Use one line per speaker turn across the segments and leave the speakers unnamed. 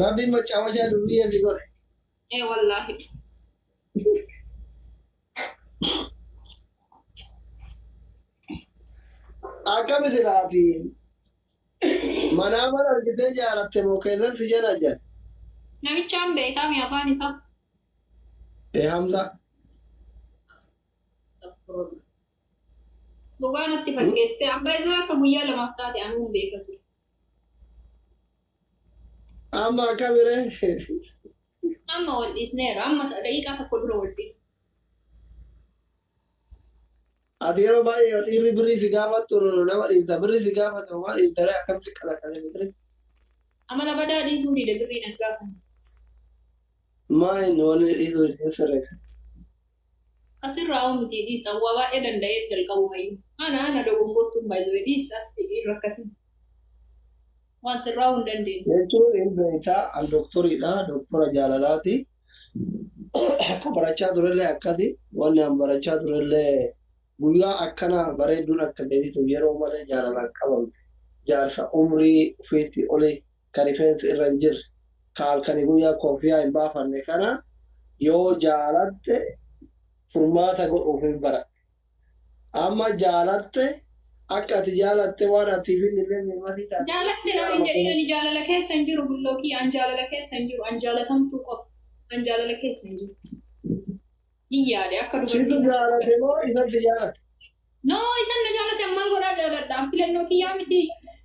Rabbiin macaawashaa durbiyyee si godhe.
Ee wallaahi.
Akkami silaati? Manaa mana argitee jaalatte moo keessatti si jala jedhe?
Namichaan beekaa mi afaan isaa?
Ee Hamza.
Dhugaa natti fakkeessee amma isaa akka guyyaa lamaaf taate anuu hin beeka ture.
Amma akkamiree?
Amma wal dhiisneera. Amma daqiiqaa tokko dura wal dhiisne.
Ati yeroo baay'ee dhiirri birrii si gaafattu nama dhiibta. Birrii si gaafatu maal dhiibtaree akkamitti qalaqalee biqilii?
Amala badaa dhiisuu dide birrii nan gaafanne.
Maa inni wanni dhiisuu hin sirreessa.
Asirraa hoo miti dhiisa. Waa baay'ee danda'eef jalqabumayyuu. Ana dogongortuun baay'isee dhiisa as hin rakkatin. Waan sirraa hin dandeenye.
Jechuun hin beektaa an doktoriidha. Doktora jaalalaati. Akka barachaa turellee akkasi. Wanni an barachaa turellee guyyaa akkana bareedduun akka ta'etu yeroo malee jaalalaan qabamte. Jaarsa umrii ofiitti oli kan rifeensi irra hin jirre ka halkanii guyyaa koofiyaa hin baafanne kana yoo jaalatte furmaata godhuuf hin baradhe. Amma jaalatte akka ati jaalatte waan ati hin illee mimatii taate.
Jaalatte naan hin jedhin ani jaalala keessa hin jiru bullookii an jaalala keessa hin jiru an jaalatamtuu qofa an jaalala keessa hin jiru. Hin yaade akka
Situ
dubartiin.
jaalate moo isatti jaalate?
No isan na jaalate ammaan godhaa jaaladha. An filannoo kiyyaa miti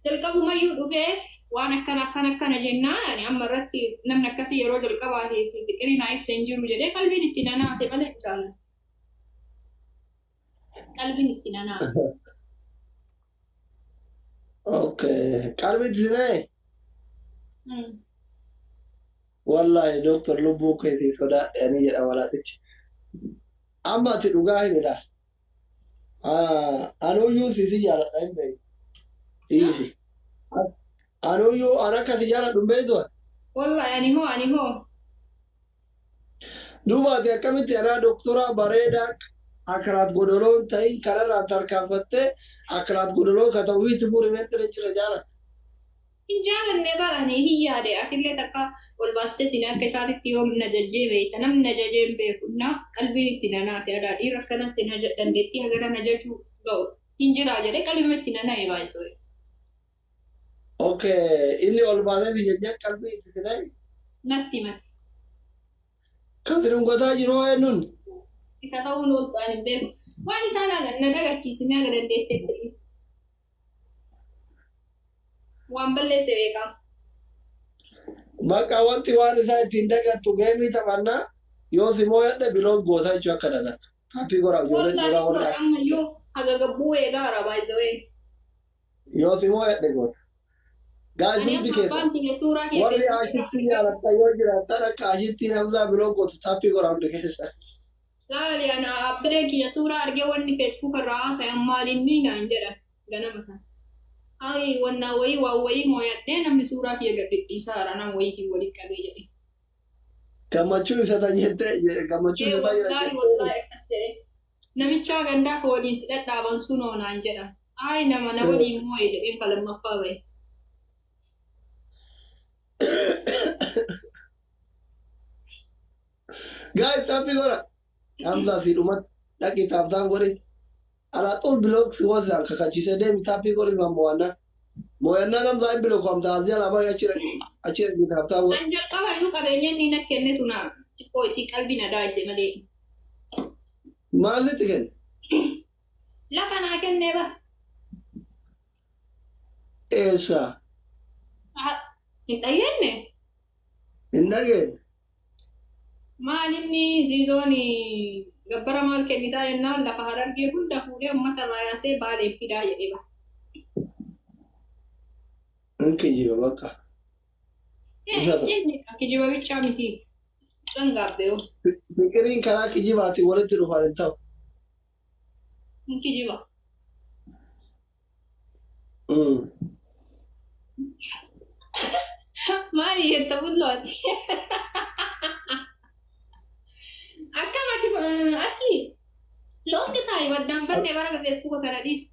jalqabumayyuu dhufee waan akkana akkana akkana jennaan ani amma irratti namni akkasii yeroo jalqabaatiif fiqirii naa ibsa hin jiru jedhee qalbiin itti nanaate malee hin jaalladhu. Qalbiin itti nanaate.
Okay. Qalbiitti sinee? Wallahi doktor lubbuu keetii sodaadhe ani jedha walaatichi. Amma ati dhugaa himi laal. Anuyyuu si jaaladha hin beeku. Dhiisi. Anuyyuu an akka si jaaladhu hin beektu.
Wallahi ani hoo ani hoo.
Duuba ati akkamitti anaa doktora bareedaa akiraat godoloo hin ta'in kanarraan tarkaanfattee akiraat godoloo ka ta'u wiitti murimeetti jira jaalata.
Hin jaalanne barani hin yaade atillee takka ol baasteetiin akka isaatitti yoo na jajjee beekta namni na jajee hin beeku na qalbiin itti nanaate adaa dhiira akkanatti na dandeettii hagara na jajuu ga'u hin jiraa jedhee qalbiin itti nana'e baay'isoo.
Okay, inni ol baasee si jajjee qalbii itti sinee
Natti himate.
kan si dhungataa jiru hoo eenyuun?
Isa ta'uun ol ta'an hin beeku. Waan isaan na dagachiisime haga dandeetteetti dhiisi. Waan balleesse beekaa.
Bakka wanti waan isaa ittiin dagattu geemii taphannaa yoo si mooyadhe block goota jechuu akka dagattu. Taappii godhaa ijoolleen dhiiraa
Wallaahi
warri
ammayyuu haga gabbuu eegaara baay'isawee.
Yoo si mooyadhe goota. Guys
Ani
hundi
amma
keessa
abbaan kiyya suuraa kiyya
warri
Facebookii
ashitti jaalattan yoo jiraattan akka ashittiin Hamzaa block gootu taappii godhaa hundi keessa.
Laali ana abbileen kiyya suuraa argee wanni Facebook irraa haasayan maalinni naan jedhan ganama kana. Ay wannaa wayii waan wayii mooyadhee namni suuraa kiyya gad dhidhiisaara nama wayiitiin walitti qabee jedhe.
Gammachuu ibsatan jettee gammachuu
Ee
ibsataa jira
wallaahi
jettee.
Wallaahi akkas jedhe. Namichaa gandaa ka waliin si dhadhaaban sunoo naan jedhan. Ay nama na waliin moo'e jedheen ka lammaffaa bahe.
Guys taappii godhaa. Hamzaa fi dhumatti dhaqii tap tap godhi. Alaaxuun block si wasaan kakachiisee deemi taappii godhi mo'annaa. Mo'annaan Hamzaa hin block Hamzaa as jalaa bahi achi dhaqi achi dhaqi tap tap godhi.
An jalqaba iyyuu qabeenya inni na kennetu na xiqqoo isii qalbii na daayise malee.
Maal sitti kenne?
Lafa naa kennee bara.
Eessa?
Hin dhayyenne?
Hin dhageenye.
Maal inni ziizoon gabbara maal kennitaa jennaan lafa Harargee hunda fuudhee uummata irraa yaasee Baaleen fidaa jedhee bara.
Hin kijiba bakka. Isa ta'u.
Inni kijiba bichaa miti. Sangaabbeeyo.
Fiqiriin karaa kijibaatiin walitti dhufan hin ta'u.
Hin kijiba. Maali jetta bullooti? Akkam ati asli long time addaan banne bara Facebooka kana dhiis.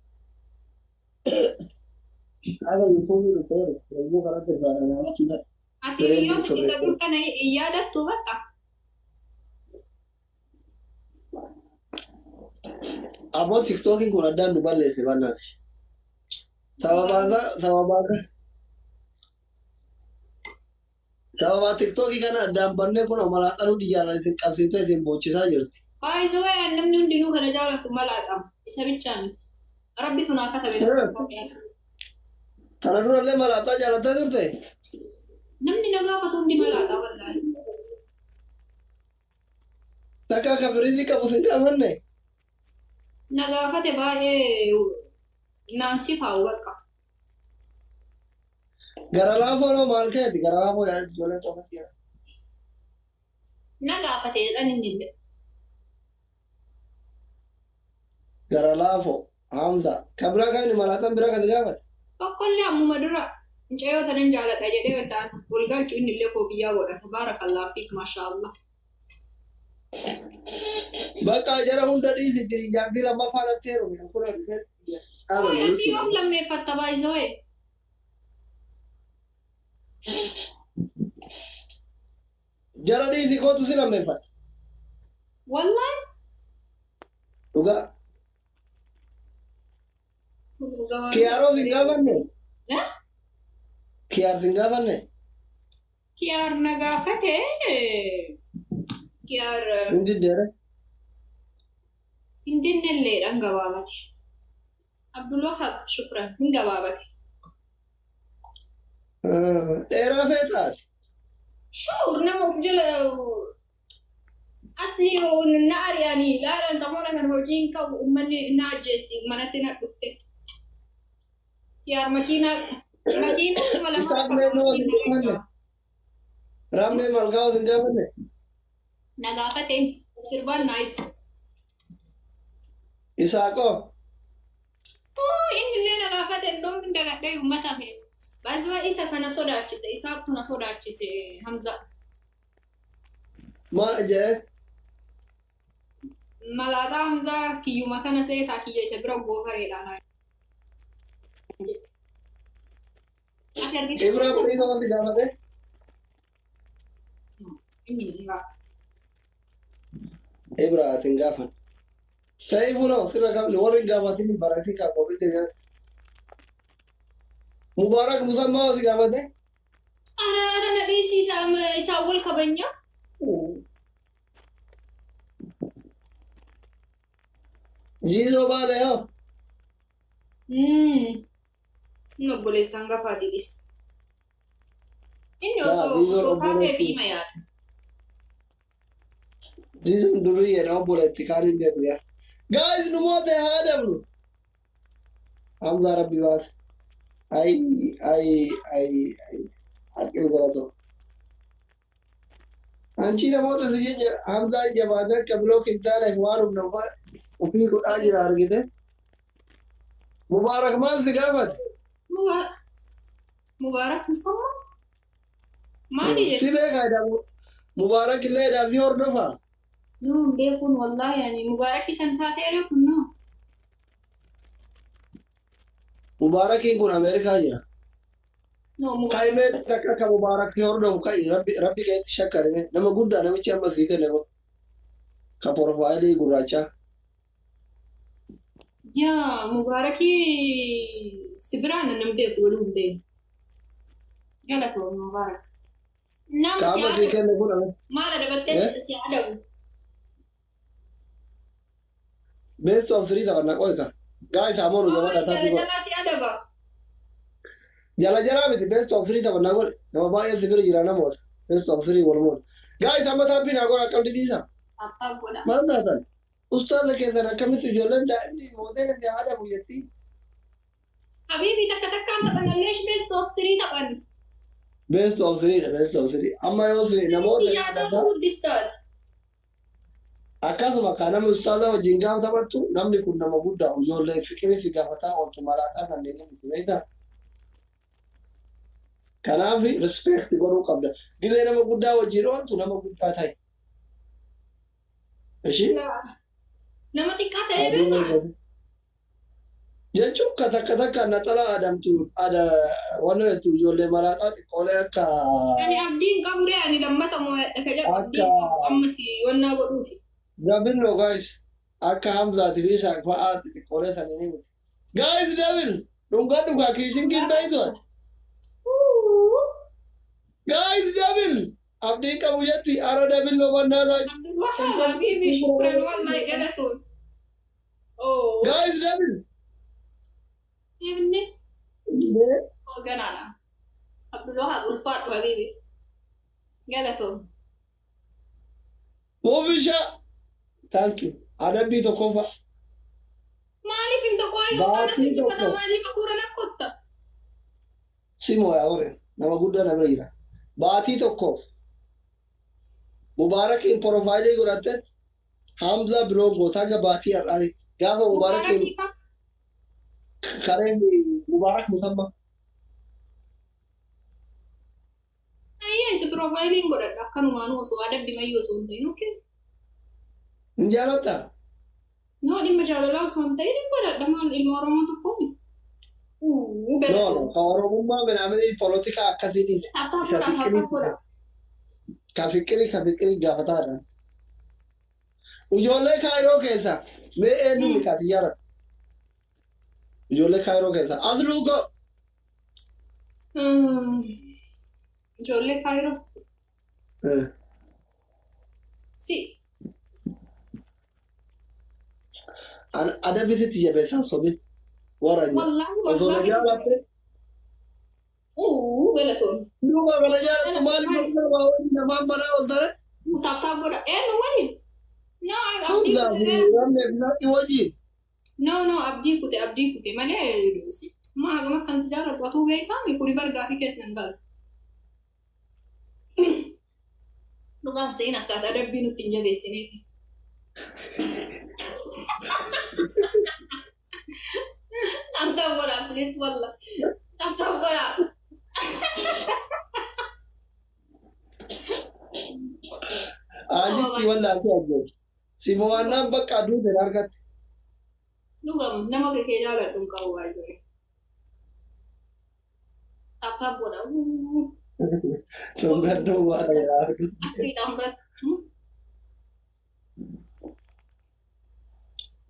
Haga yuutuubii dhufeera. Yommuu kanatti irraa dhagahamatti bara.
Ati Ati hiriyoota kee dur kana hin yaadattu bakka.
Aboo tiktookiin kun addaan nu balleesse bannaati. Sababaa tiktookii kana addaan bannee kun malaaxanuu diyyaan isin qabsiiftee isin boonchisaa jirti.
Baay'isawaa namni hundinuu kana jaalatu malaaxama. Isa bichaa miti. Rabbitu naa katabe.
Tana durallee malaaxaa jaalattee turte?
Namni na gaafatu hundi malaaxaa wallaahi.
Takka akka firiizii qabu sin gaafanne?
Na gaafate baay'ee naan sifaa'u bakka.
Gara laafoo noo maal keeti? Gara laafoo yaadatti ijoolleen qofatti jira.
Na gaafate jedhan inni illee.
Gara laafoo Hamza. Kan biraa kan inni malaaxaan biraa kan si gaafate?
Tokkollee ammuma dura mucayyoo tanan jaaladha jedhee wanta ol galchu inni illee koofiyyaa godhata. Baarakallahu fiik maashaallah.
Bakka jara hunda dhiisi jirin jaartii lammaffaa natti heerume. Kun
Ati yoom lammeeffatta baay'isawee?
Jara dhiisi kootu si lammeeffadha.
Wallaahi.
Dhugaa. Kiyaaroo sin gaafanne? Kiyaar sin gaafanne?
Kiyaar na gaafate. Kiyaar.
Hin diddeere.
Hin dinnelleedhaan gabaabate. Abdulwahab shukran hin gabaabate.
Dheeraa feetaati.
Shuur nama of jala asli na ari'anii laalaan samoona kan hojii hin qabu uummanni na ajjeesti manatti na dhufte. Kiyaar makiinaa 2000
Isaaf mee nama sin gaafanne? Rammee malkaa sin gaafanne?
Na gaafate sirbaan naa ibsa.
Isaaqoo.
Inni illee na gaafate ndoon hin dagadhee uummata keessa. Baay'ee isa kana sodaachise isaaqtu na sodaachise Hamza.
Maal jedhee?
Malaaxaa Hamzaa kiyyuma kana seetaa kiyya isa bira goofareedhaan. Ati argite?
Ibraa bariisa wanti gaafate?
Inni hin gaafate.
Ibraa ati hin gaafan. Sa'iifuu nama sirra qabne warri hin gaafatin hin baratin kan qophii jira. Mubaarak Musammaa wanti gaafate?
Ara ara na dhiisi isaan wal kabanya.
Jiisoo baalee hoo?
Inni obboleessaan gafaati dhis. Inni osoo taatee fiima yaada.
Jiisoon durii jedha obboleetti kaan hin beeku yaa. Guys nu moote haa dabnu. Hamzaa rabbi baase. Ay ay ay ay harki galatoo. Anchi namoota si jecha Hamzaan jabaatee akka biloo hin taaneef waan humna ofii godhaa jira argite. Mubaarak maal si gaafate?
Mubaarak Musammaa? Maali jedhe?
Si beekaa jedhamu. Mubaarak illee dhaabbii hordofaa.
No, beekuun wallaahi ani Mubaarak isan taateera kun no.
Mubaarakiin kun Ameerikaa jira.
No, Mubaarak.
Kaimee takka akka Mubaarak si hordofu kai rabbi keetti shakkarime nama guddaa namichi amma sii kenne kun. Ka profaayilii gurraachaa.
Yaa Mubaarakii si biraan nan beeku waluu hin beeku. Galatoon Mubaarak. Nama si
Qaama sii
adabu.
kenne kun
Maal adabattee si adabu?
Best of three taphanna qoyka. Guys amoonu jabadha
Jala
taphii godhe.
jalaa si adaba.
Jala jalaa miti best of three taphanna godhe. Nama baay'ee si bira jira namoota. Best of three wal moon. Guys amma taphii naa godha akkam dhiisa.
Abbaa godha.
Maal taatan? Ustaaza keessan akkamitti ijoolleen daa'imni mootee si adabu jetti.
Habibi takka takkaan taphanna leesh best of three taphanna.
Best of three dha best of three. Amma yoo si namoota
Yaadota guddistaati.
Akkasuma kan nama ustaaza wajjin gaafa taphattu namni kun nama guddaa ijoollee fiqirii si gaafataa ooltu malaaxaa kanneen miti beektaa? Kanaaf respect godhuu qabda. Gizee nama guddaa wajjin ooltu nama guddaa ta'i. Ishii?
Nama xiqqaa ta'ee beekaa?
Jechuun ka takka takka naxala adamtu ada wanna jettu ijoollee malaaxaa xiqqoolee akka
Ani abdiin qabu ree ani lammata moo'adha ka jedhu abdiin
akka
qabu ammas wannaa godhuufi.
Gabinno guys akka Hamzaatii fi Isaaq fa'aa xixiqqoolee sanii ni miti. Guys double dhungaa dhugaa kiishin qinxaayitu. Guys double abdiin qabu jetti ara double lobannaa ta'a.
Abdulwahab habibi shukran wallahi galatoon. Oh.
Guys double.
Ibni. Oh ganaadha. Abdulwahab ulfaadhu habibi. Galatoon.
Muufisha. Thank you. Adabbii tokkoffaa.
Maaliif hin tokko yoo taanatti
Baatii
injifata
tokko.
maaliif hafuura nakkotta?
Simoo yaa ore nama guddaa na bira jira. Baatii tokkoof Mubaarakiin profile godhatte Hamza biroo goota haga baatii har'aati. Gaafa Mubaarakiin
Mubaarakii kam?
kareen Mubaarak Musamma.
Ayyee isa profile godhadha akkanumaan osoo adabbi mayyuu osoo hin ta'in okay.
Hin jaalattaa?
No dhimma jaalalaa osoo hin ta'in hin godhadha maal ilma Oromoo tokkoon. Uu
No,
galatoon.
no, ka Oromummaa minaaminii polotika akkasii dhiise.
Tap tap
Isa
godha tap tap
fiqirii
godha.
ka fiqirii ka fiqirii gaafataadha. Ijoollee Kaayiroo keessa mee eenyu kaati jaalatu? Ijoollee Kaayiroo keessa asluu go.
Ijoollee Kaayiroo. Si.
Adabisitti jabeessaan sobin waranya.
Wallaahi
Osoo na
wallaahi.
jaalatte
Uu galatoon.
duuba kana jaalattu maaliif ol waa wajji namaan manaa ol tare?
Tap tap godha. Eenyu waliin? No abdii
Hamzaa
kute
fi
ree.
Rammeef naqi wajjin.
No no abdii kute abdii kute malee ma hagam akkan si jaaladhu atuu beektaami kuni bargaafii keessa hin galu. Dhugaan se'in akkaataa adabbii nutti hin jabeessineeti. Tap tap godha please walla. Tap tap godha.
Ajitti wallaahi ajjeesu. Si mo'annaan bakka aduuteen argatte.
Dhugam nama kee jaaladhu hin qabu baay'isee. Tap tap godha.
Dhungadduu waan yaadu.
Asii dhambatu.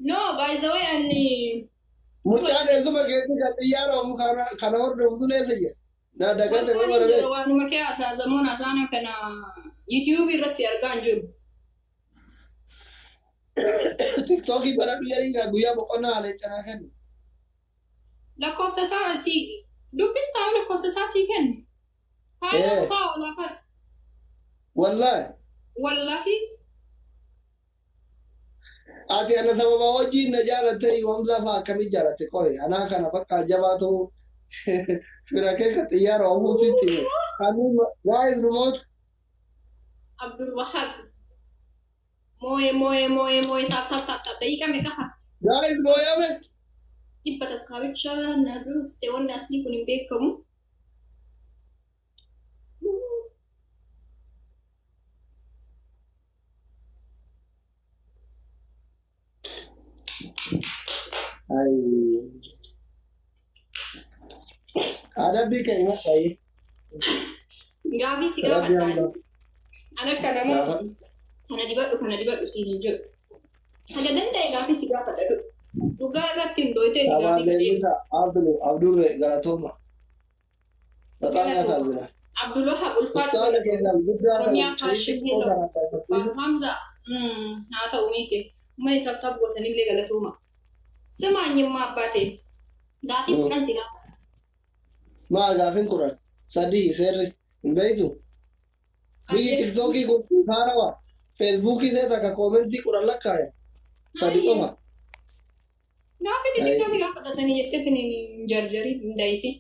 No, by the way, ani
Mucaan eessuma keetti kan xiyyaara oofu kana hordofu sun eessa jira? Na dagate
Wanti
mana
ani
beeku.
jira waanuma kee haasaa zamoon hasaana kana YouTube irratti argaa hin jiru.
Tiktookii baradhu jedhii gaa guyyaa boqonnaa haala canaa kennu.
Lakkoofsa isaa si dubbistaa lakkoofsa isaa sii kennu. Faayidaa dhufaa oolaa fadha.
Wallaahi.
Wallaahi.
Ati ana sababa wajjin na jaalatte Hamzaa fa'aa akkamitti jaalatte qoye anaa kana bakka jabaa ta'u fira kee ka xiyyaara oofuu sitti hime. Kaniin gaa'is rumoota.
Abdul Wahab. Moo'ee moo'ee moo'ee moo'ee tap tap tap tap daqiiqa meeqa hafa?
Gaa'is gooyame.
100 bichaa na dhufte wanni aslii kun hin beekamu.
Adabbii kee himadha.
Gaafii si
Adabbii
gaafadhaan.
Hamzaa.
Ani akka nama
Gaafa.
kana dibadhu kana dibadhu siin hin jedhu. Haga danda'e gaafii si gaafadha. Dhugaa irratti hundooytee gaafii
Qabaan
ka deebisu.
leenjisaa Abdul Abdurre galatooma. በጣም ያሳዝናል።
Abdulwahab ulfaadhu
Kutaala keessaan guddaa kana
Oromiyaa faashin
xixiqqoo
hello.
kana
Hamza haa ta'u miike uummanni tap tap gootanillee galatooma. Simaanyimmaa abbaa ta'e gaafii 10 si gaafadha.
Maal gaafiin 10 sadii seerri hin beektu. Biyyi tiktookii kun haarawaa feesbuukii ta'e takka comment 10 lakkaa'e sadi qofa.
Gaafii xixiqqaa si gaafadha sanii jetteetiin hin jarjarin hin daayifi.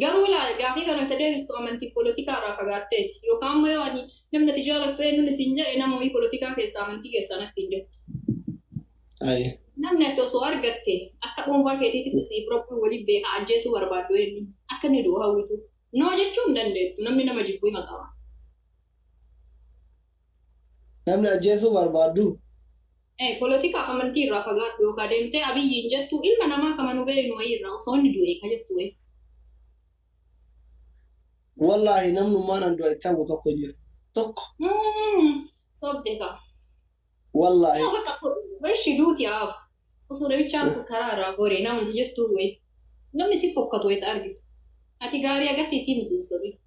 Garuu laa gaafii kana itti deebistu amantii poolitikaa irraa fagaatteeti. Yookaan immoo yoo ani namni ati jaalattu eenyuun isin jedhe nama wayii poolitikaa keessaa amantii keessaa natti hin jettu. Namni ati osoo argatte akka dhuunfaa keetiitti siif rabbii waliin beekaa ajjeesuu barbaaddu eenyu akka inni du'u hawwituuf. Noo jechuu hin dandeettu namni nama jibbuu hima qaba.
Namni ajjeesuu barbaaddu.
Poolitikaaf amantii irraa fagaadhu yookaan deemtee Abiyyiin jettu ilma namaa kama nu beeknu wayii irraa osoo inni du'e ka jettu wayii.
Wallaahi namnummaan an du'a itti hamu tokko jiru. Tokko.
Sobde kaa.
Wallaahi.
Bakka ishi duuti haafu. Osoo namichaan kun karaa irraa goree namni jettu wayii. Namni si fokkatu wayii argitu. Ati gaarii agasiitii miti hin sobi.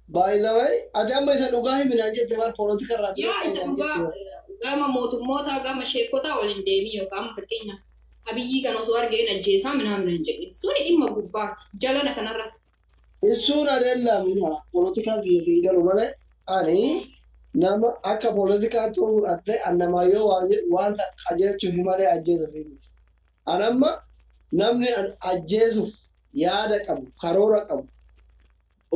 By the way, ati amma isa dhugaa himinaan jette bar poolitika irraa
Yaa isa dhugaa gama mootummootaa gama sheekotaa waliin deemii yookaan fakkeenyaaf Abiyyii kan osoo argeen ajjeesaa minaamin hin jedhin. Suni dhimma gubbaati. Jalana kanarratti.
Isuun adeella mina poolitikaan biyya siin galu malee ani nama akka poolitikaatti fudhatte annamaa yoo waa jedhu wanta qajeelchuuf malee ajjeesuuf miti. An amma namni an ajjeesuuf yaada qabu karoora qabu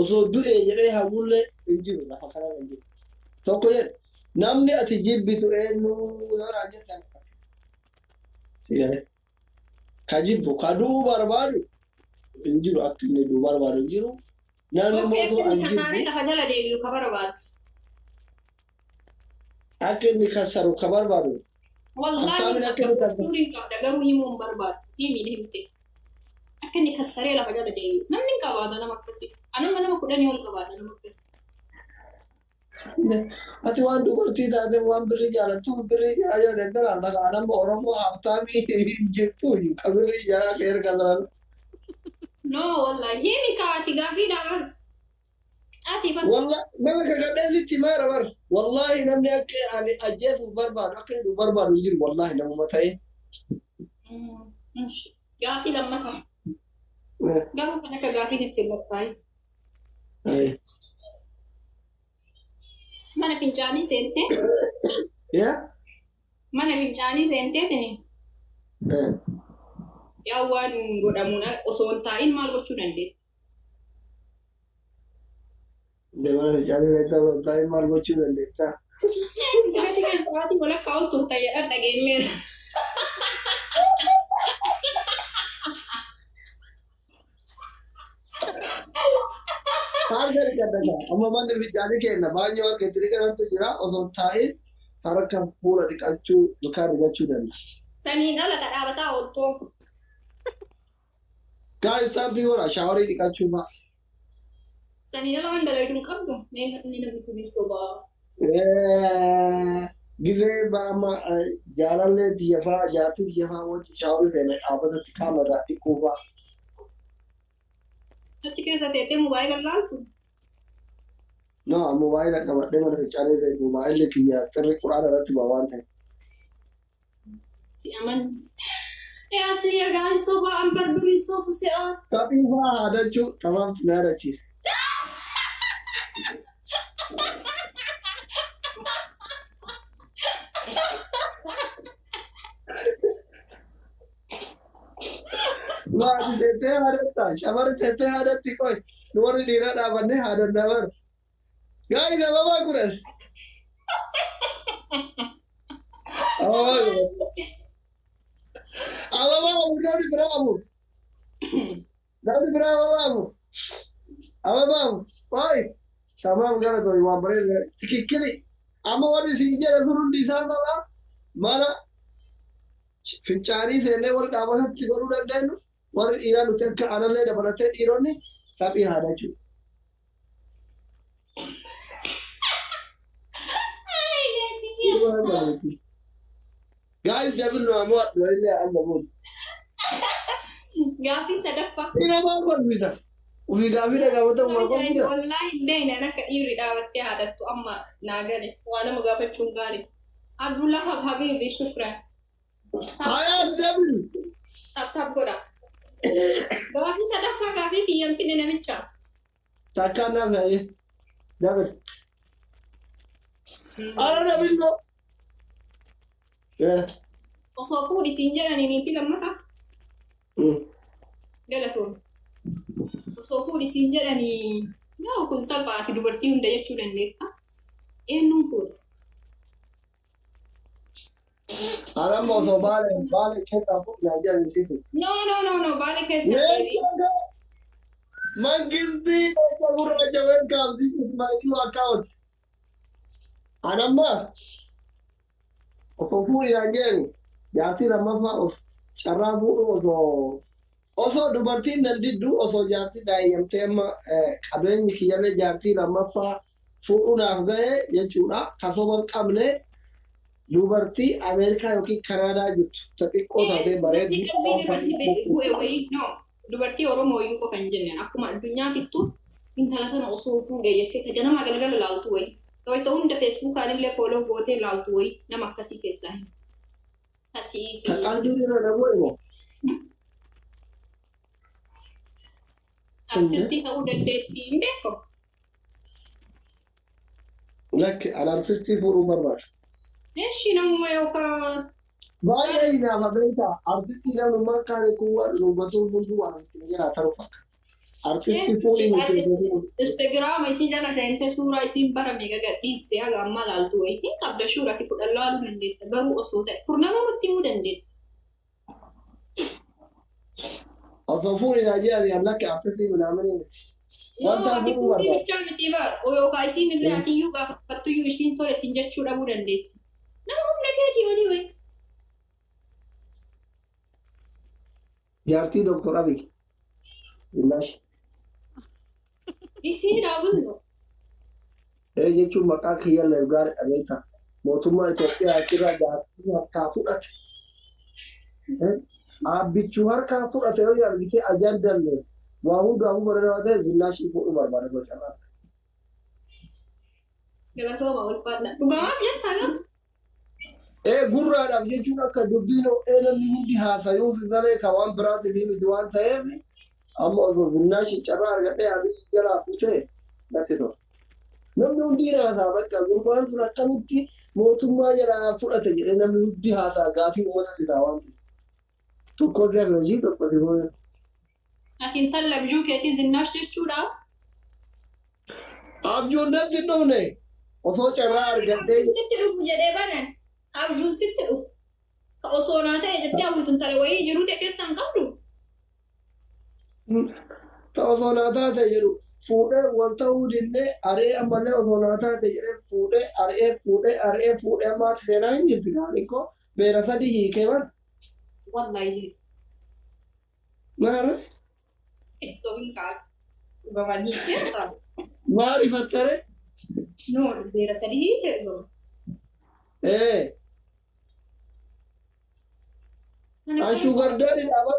osoo du'ee jedhee hawwullee hin jiru lafa kanarra hin jiru. Tokko jedhe namni ati jibbitu eenyu yoo naan jette si ka jibbu ka du'uu barbaadu hin jiru akka inni du'uu barbaadu hin jiru. Namni mootuu an
Kasaaree
jibbu
lafa jala deebi'u ka barbaadu.
akka inni kasaru ka barbaadu.
Wallaahi
Haftaamin akka inni kasaru.
Suurin qabda garuu himuu hin barbaadu. Himi himte. Akka inni kasaree lafa jala deebi'u. Namni hin qabaata nama akkasii. Anamma nama 10 ol qabaata nama akkasii.
Ati waan dubartii taate waan birrii jaalattuuf birrii jaraa jala deemtee laata kana nama Oromoo haftaamii hin jirtu ka birrii jaraa kee erga sanan.
No wallaahi himi kaati gaafii dhaban. Ati ba.
Walla nama kakadhee sitti maara bar. Wallaahi namni akka ani ajjeesuuf barbaadu akka inni du'u barbaadu hin jiru wallaahi namuma ta'e.
Gaafii lammataa. Garuu kan akka gaafiin itti hin lakkaa'in. Mana fincaanii seentee
Yaa?
mana fincaanii seenteetini yaa waan godhamuun osoo hin taa'in maal gochuu dandeetta?
Mana fincaanii seentee osoo hin taa'in maal gochuu dandeetta?
Dibati keessaatii walakkaa ol turta jedhan dhageenyeera.
Harka dhiqadha kaa. Amma manni fincaanii keenya baay'ee waan itti dhiqatantu jira osoo hin taa'in harka fuula dhiqachuu ilkaan dhiqachuu danda'a.
Saniin ala ka dhaabataa ooltoo.
Guys, taappii godha shaaworii dhiqachuu fa'a.
Saniin ala waan dalagu hin qabdu. Mee inni namni kun sobaa.
Gizee amma jaalallee tiyya fa'a jaartii tiyya fa'a wajjin shaaworii feene dhaabbatatti qaama irraa dhiquu fa'a.
Achi keessa teettee mobaayila laaltu.
No, mobaayila qabadhee mana fincaanii feene mobaayilli kiyya xirri quraana irratti ba'a waan ta'eef.
Si aman. Yaa si ergaan sobaa an bar durii sobu se'a.
Taphii fa'a haadachuu tamaam na yaadachiise. Maati teettee haadatta shamarri teettee haadatti qoy nu warri dhiiraa dhaabannee haadannaa bara. Gaarii sababaa kudhan. Ababaa kudhan. Ababaa afur namni biraa afur. Namni biraa ababaa afur. Ababaa afur. Qoy. Tamaam gara tori waan bareeda. Tikikkili. Amma warri siin jedha sun hundi isaa taphaa mana fincaanii seennee warri dhaabbatatti godhuu dandeenyu warri dhiiraa nuti akka anallee dabalatee dhiironni taphii haadachuu. Guys, double no ammoo illee amma booda.
Gaaffii sadaffaa.
Dhiira maal kolfita? Ofii gaaffii dhagaafata maal kolfita?
Wallaahi hin beekne akka dhiirri dhaabattee haadattu amma naa gale waa nama gaafachuun gaarii. Abdullah Habibi shukran.
Hayaa double.
Tap tap godha. Gaaffii sadaffaa gaaffii kiyyan fide namicha.
Takkaan naaf yaa'ee. Double. Ara double no.
Osoo fuudhi siin jedhanii niitii lammataa galatoon. Osoo fuudhi siin jedhanii yaa kun salphaati dubartii hunda jechuu dandeetta. Eenyuun fuudha?
Anamma osoo baale baale keessaa fuudhi naa jedhanii siifu.
No no no no baale keessa deebi.
Mangistii gurraacha welcome this is my new account. Anamma osoo fuudhinaan jedhani jaartii lammaffaa carraa fuudhuu osoo dubartiin nan diddu osoo jaartii daa'iyyamtee amma qabeenyi kiyyallee jaartii lammaffaa fuudhuudhaaf ga'e jechuudha. Kasuma hin qabne dubartii Ameerikaa yookiin Kanaadaa jirtu ta xiqqoo taatee bareeddu.
Dubartii qalbiin irra si bu'e wayii no dubartii Oromoo iyyuu qofa hin jenneen akkuma addunyaatittu intala tana osoo fuudhee jettee ta ganama galgala laaltu wayii. Wayita hunda feesbuukaan illee fooloo gootee laaltu wayii nama akkasii keessaa hin. Tasii
Ta
fi
qalbiin irra na bu'e moo?
artistii ta'uu dandeettii hin beekamu.
Lakki an artistii fuudhuu barbaadu.
Eeshi namuma yookaan
Baay'ee hinaafa beektaa artistii namnummaan kaane kun waan dubbatuun hunduu waan jira ta'uu fakkaata. Artistii fuudhii miti.
Instagiraama isii jala seentee suuraa isiin bara meeqa gadhiiste haga ammaa laaltu wayii hin qabda shuurati kudhan laaluu dandeetta garuu osoo ta'e kurnanuu nutti himuu dandeetta.
Osoo fuudhinaa jedhani lakki artistii minaaminii miti.
Yoo
Wanta
ati
fuudhuu
fuudhii
barbaadu.
bichaa miti bara yookaan isiin illee atiyyuu gaafattuyyuu isiin tole siin jechuu dhabuu dandeetti. Nama humna keetii olii wayii.
Jaartii Dooktor Abiy. Billaash.
Isii dhaabullo.
Ee jechuun maqaa kiyyallee gaariidha beektaa. Mootummaa Itoophiyaa achirraa jaartii harkaa fudhate. Abbichuu harkaa fudhate yoo argite ajandallee waa hundaafuu bareedaa ta'e zinnaashii fuudhuu barbaada gocha.
Galatooma ulfaadha. Dhugamaaf jettaa garuu.
Ee gurraadhaaf jechuun akka dubbiin ho'ee namni hundi haasayuuf malee kan waan biraatiif miti waan ta'eef amma osoo zinnaashii carraa argadhee abiyyi jalaa futee natti tola. Namni hundi haasaa bakka gurbaan sun akkamitti mootummaa jalaa fudhate jedhee namni hundi haasaa gaafii uummata silaa waan ta'eef. Tokko si hojii tokko si hojii.
Ati intala abjuu keetii zinnaash jechuudha.
Abjuun natti hin dhufne osoo carraa argadhee
Sitti dhufu jedhee banan abjuun sitti dhufu. Ka osoo naa ta'e jettee hawwitu intala wayii jiruu ta'e keessaa hin qabdu.
Ta osoo naa taate jedhu fuudhee wal ta'uu dinnee ari'ee ammallee osoo naa taate jedhee fuudhee ari'ee fuudhee ari'ee fuudhee ammaatti seenaa hin jirti gaarii koo beera sadii hiikee bara.
Wallahi jedhe.
Maara
Osoo hin kaatu. Dhugamaan hiikee ta'a.
maal ifattare?
No beera sadii hiikee dhugama.
Ee an shugardaadhi bara.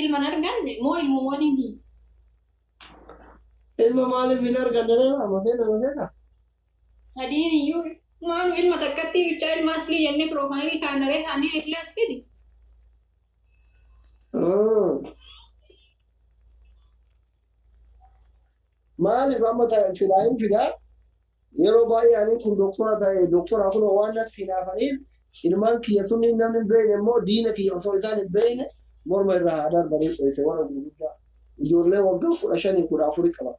Ilma hin arganne moo ilma waliin hiike?
Ilma maaliif hin arganne nama seenaa keessa?
Sadiin iyyuu maanu ilma takkatti bichaa ilma aslii jennee piroofaayilii kaanaree taanii illee as fidi.
Maaliif amma silaa hin fidaa? Yeroo baay'ee ani kun doktora ta'e doktora kun waan natti hinaafaniif ilmaan kiyya sunni namni hin beekne immoo diina kiyya osoo isaan hin beekne morma irraa haa darbanii dhoyse warra gurguddaa ijoollee waggaa 15 14 qaba.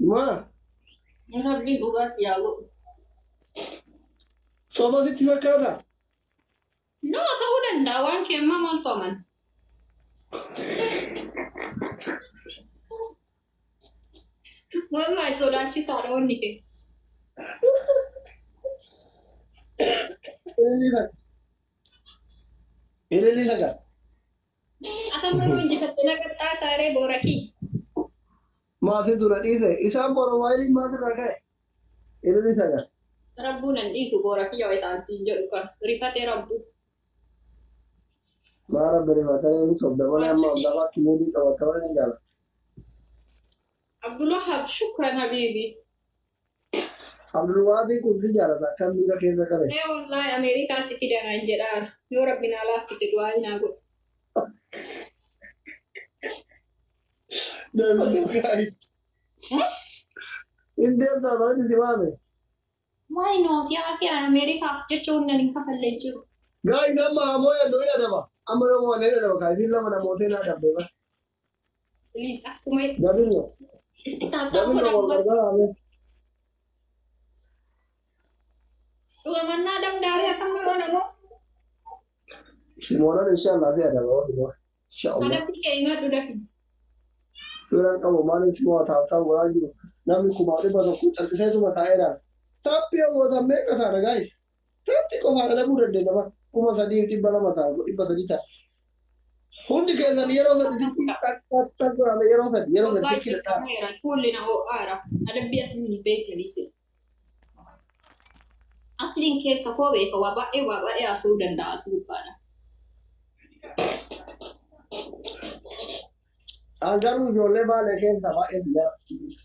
Maa
Rabbiin dhugaas yaa godhu.
Soba sitti fakkaata?
No ta'uu danda'a waan keemmaa maaltu amana? Wallahi sodaachisaadha wanni kee.
Ililii takka. Ililii takka.
Atamma injifattee naqaxxaa taaree boorakii.
Maatii dura dhiise isaan boroowaayiliin maatirraa ka'e. Ililii takka.
Rabbuun nan dhiisu boorakii yoo ta'an siin jedhu kan rifatee rabbuu.
Maa rabbi rifatanii hin sobda malee amma lafaatti muudii qabatta malee ni jaalata.
Abdulwahab shukran habiibi.
Abdulwahaabiin kun si jaalata akkam miira keessa qabe.
Ee wallahi Ameerikaa si fidanaan jedhaa yoo rabbi naa laaffise du'aa naa godhu.
Hin deemtaa ta'uu si waame.
Why not? Yaa fi Ameerikaaf jecha humna hin kafallee jiru.
Guys amma ammoo yandoo hin adaba. Amma yoo mo'anne hin adaba. Kaayisiin lama namoota hin adabde bara.
Please akkuma
Dabinno.
taaptaap
Dabinno wal
godhan
gargaaraame.
dhugamannaa damdaaree akkam nama namoo
Simoonan inshallah si adaba. Simoon. Inshallah.
adabbii kee himadhu dafi.
Firaan qabu maaliif si waa taabtaa godhaa jiru namni 100,100 calqiseetuma taa'eera. Taappii hawwatan meeqa taana gaayis? Taappii qofaan adabuu dandeenya bara 3,200 ta'a 300 ta'a. Hundi keessan yeroo sadi sitti qaqqatta godhame yeroo sadi yeroo sadi
Wallahi
sitti dhadhaa.
dirqameera. Fuulli na ho'aara. Adabbii asii hin beekanis. Asliin keessa koo beeka waa baay'ee haasa'uu danda'a as gubbaadha.
An garuu ijoollee baalee keessa baay'ee si jaalladha.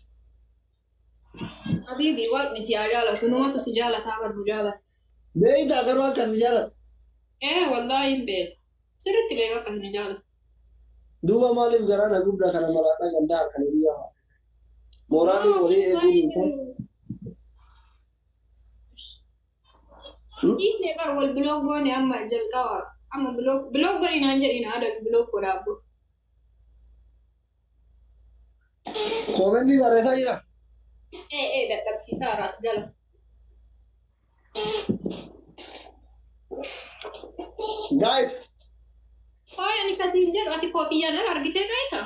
Habiibi waaqni si haa jaalatu numatu si jaalataa barbu jaalata.
Beeytaa garuu akka si jaalladhu.
Ee wallaahi hin beeku. Sirriitti beeka akka hin jaalatu.
Duuba maaliif garaa na gubdaa kana malaaxaa gandaa halkanii guyyaa fa'a. Mooraalii walii eeguun hin ta'u.
Dhiisnee bar wal biloog goone amma jalqaba amma biloog biloog godhi naan jedhin adabi biloog godhaa abbo.
Koomentii barreessaa jira.
Ee ee dadhabsiisaa as jala.
Guys,
Faaya ani kasiin jedhu ati koofiyyaan ala argitee beektaa?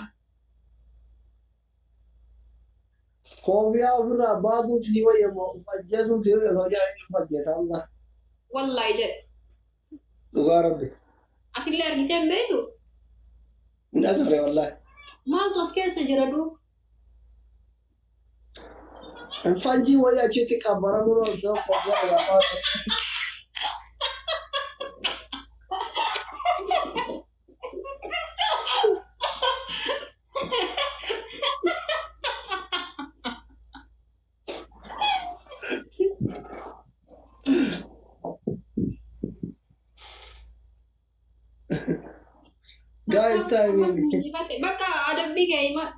koofiyaa ofirraa baasuu si wayya moo ajjeesuu si wayya osoo jedhanii of ajjeesaa amma.
Wallaahi jedhe.
Dhugaa rabbi.
Atillee argitee hin beektu?
Hin agarre wallaahi.
Maaltu as keessa jira duuba?
Fanjii wayii achitti qabbaramuu osoo koofiyaa irraa baasu. Guys, timing.
Injifate bakka adabbii kee himaa.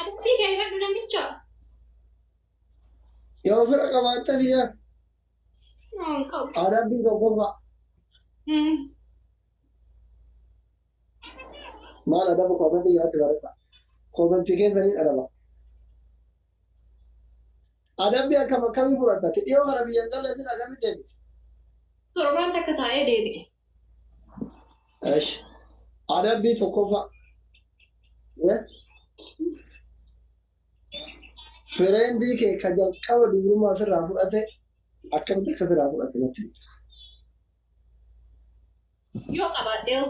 Adabbii kee himadhu namicha.
Yoo fira qabaatte biyya
Hin qabu.
adabbii tokkoffaa. Maal adabu koomentii jalatti barreessa. Koomentii keessaniin adaba. Adabbii akkam akkamii fudhatta? Dhiyoo kana biyya hin galle isin akkamii deebi?
Torbaan takka taa'ee deebi'e.
Eesh. Adabbii tokkoffaa. Fireendii kee ka jalqaba dubrummaa sirraa fudhate akkamitti akka sirraa fudhate natti.
Yoo qabaadhee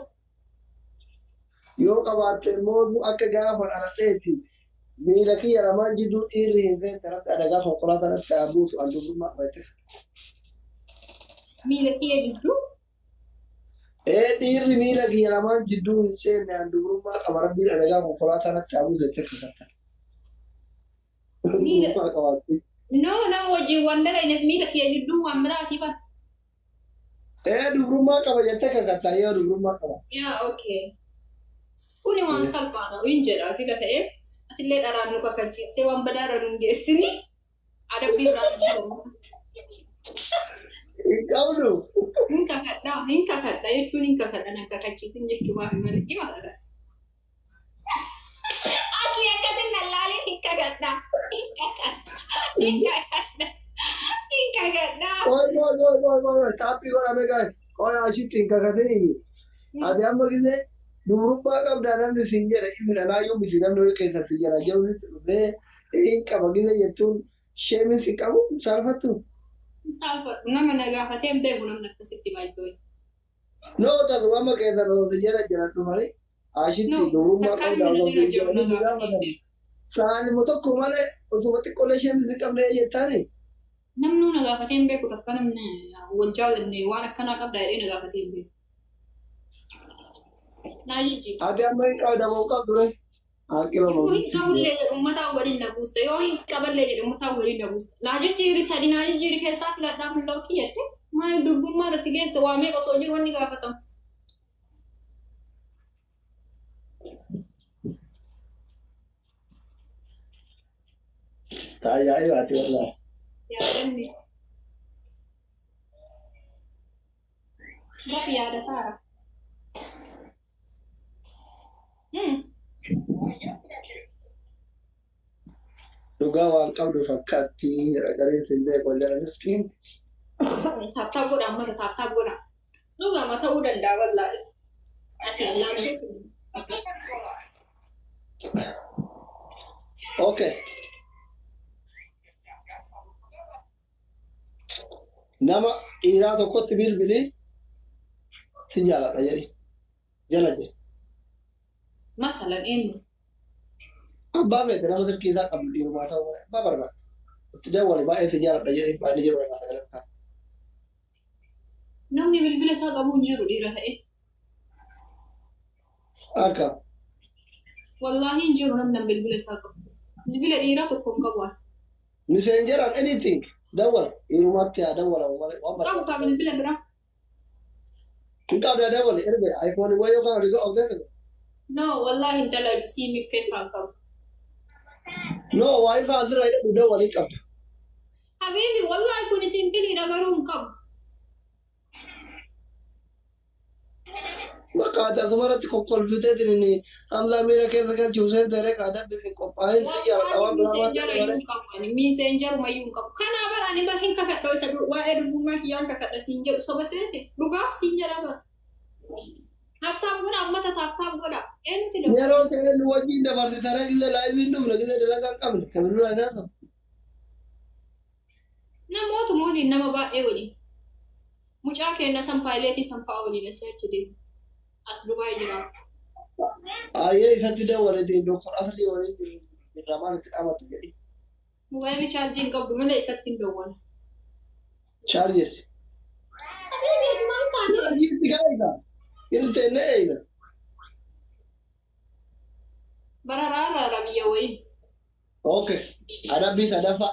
Yoo qabaatte immoo akka gaafa dhaladheeti miila kiyya lamaan jidduu dhiirri hin seente rabbi adagaa konkolaataa irratti haa buusu an dubrummaa qabate.
Miila kiyya jidduu
Ee dhiirri miila kiyya lamaan jidduu hin seenne an dubrummaa qaba rabbiin adagaa konkolaataa irratti haa buusu jettee kakattan.
Miila
Dubrummaa qabaatte.
No nama wajjin waan dalayneef miila kiyya jidduu waan biraatii bara.
Ee dubrummaa qaba jettee kakattan yoo dubrummaa qaba.
Yaa okay. Kuni waan salphaadha. Hin jedha sila ta'ee atillee dharaan nu kakachiistee waan badaarra nu hin geessini. Adabbii biraa hin jedhamu.
Hin qabdu.
Hin kakadhaa hin kakadha jechuun hin kakadha nan kakachiisin jechuu maafi malee hima kakadha. Asli akkasin lallaalee hin kakadha. Hin kakadha. Hin kakadha. Hin kakadha.
Qoy qoy qoy qoy qoy taappii godhame guys. Qoy ashitti hin kakatini. Ati amma gisee dubrummaa qabdaa namni siin jedha inni dhalaayyuu miti namni wal keessa si jala jiru sitti dhufee hin qaba gisee jechuun sheemin si qabu saalfattu.
Saalfadhu nama na gaafatee hin beeku namni akkasitti baay'isoo.
No ta'u amma keessa osoo si jala jiran dhufanii ashitti
No
dubrummaa
takkaa
qabdaa
namni na
osoo
jala
siin
jiru na
jedhanii si
gaafatee hin
gaafatan.
beeku.
Saalima tokko malee osuma xiqqoolee sheemin si qabnee jettaani.
Namni na gaafatee hin beeku takka namni wal jaallanne waan akkanaa qabdaa jedhee na gaafatee hin beeku. Naa jijjiirra.
Ati amma hin qabda moo qabdu ree? Haaqila
Yoo hin
moo
qabullee jedhu uummataan waliin na buusta. Yoo hin qaballee jedhu uummataan waliin na buusta. Naa jijjiirri sadi naa jijjiirri keessaa filadhaa fulloo kiyyadde. Maal durbummaa irratti geesse waa meeqa osoo jiru wanni gaafatamu.
Ajaa'ibaati wallaahi.
Yaadanni. Gafi yaadataara.
Dhugaa waan qabdu fakkaatti jedha gariin sin beeku jedha miskiin.
Tap tap godha ammata tap tap godha. Dhugama ta'uu danda'a wallaahi. Ati ilaaltee
Okay. Nama dhiiraa tokkotti bilbilii si jaaladha jedhi. Jala jedhi.
Masalan eenyu?
Abbaa feete nama silkii isaa qabdu dhiirumaa ta'uu malee abbaa barbaada. Itti dawwali baay'ee si jaaladha jedhi baay'ee jiru irraa sagalee ka'a.
Namni bilbila isaa qabu hin jiru dhiira ta'e.
Akka
Wallaahi hin jiru namni bilbila isaa qabu. Bilbila dhiiraa tokko hin qabu.
Messengeraan anything dawwal dhiirumaatti haa dawwalamu malee waan
Qabu
barbaadu.
kaa bilbila biraa.
Hin qabne haa dawwali erbe iPhone wayyoo kan olii of ta'e.
No, wallaahi hin dalagu siimiif keessaa hin qabu.
No wifi asirraa hidhadhu dawwalii qabda.
Habiibi wallaahi kun simbiliidha garuu hin qabu.
Bakka ati asumarratti kokkolfiteetiin Hamzaa miira keessa galchuuf seenteeree kaadabbi hin qophaa'in si jaaladha waan biraa waan
Messenjera
ta'e
iyyuu hin qabu ani messenjeruma iyyuu hin qabu. Kanaa bara ani bar hin kakadha wayita waa'ee durbummaa kiyyaan kakadha siin jedhu soba seete dhugaaf siin jedha bara. Tap tap godha ammata tap tap godha. Eenyuti dawwala?
Yeroo ta'e nu wajjin dabarsitanii gisee laayiviin dhufne gisee dalagaa hin qabne kan nurraa hin haasa'u.
Namootuma waliin nama baay'ee waliin. Mucaa keenya san paayileetii san fa'aa waliin asii achi deemu. As Dubaay jiraatu.
Ayyee ifatti dawwaleetiin Doktor Aslii waliin jirra maal itti dhaamatu jedhi.
Mobaayilii chaarjii hin qabdu malee isatti hin dawwala.
Chaarjes.
Habiibi ati maal taate?
Chaarjii itti kaa'ita. Iltee ne eeyna.
Bararaarraara biyya wayii.
Okay. Adabbii sadaffaa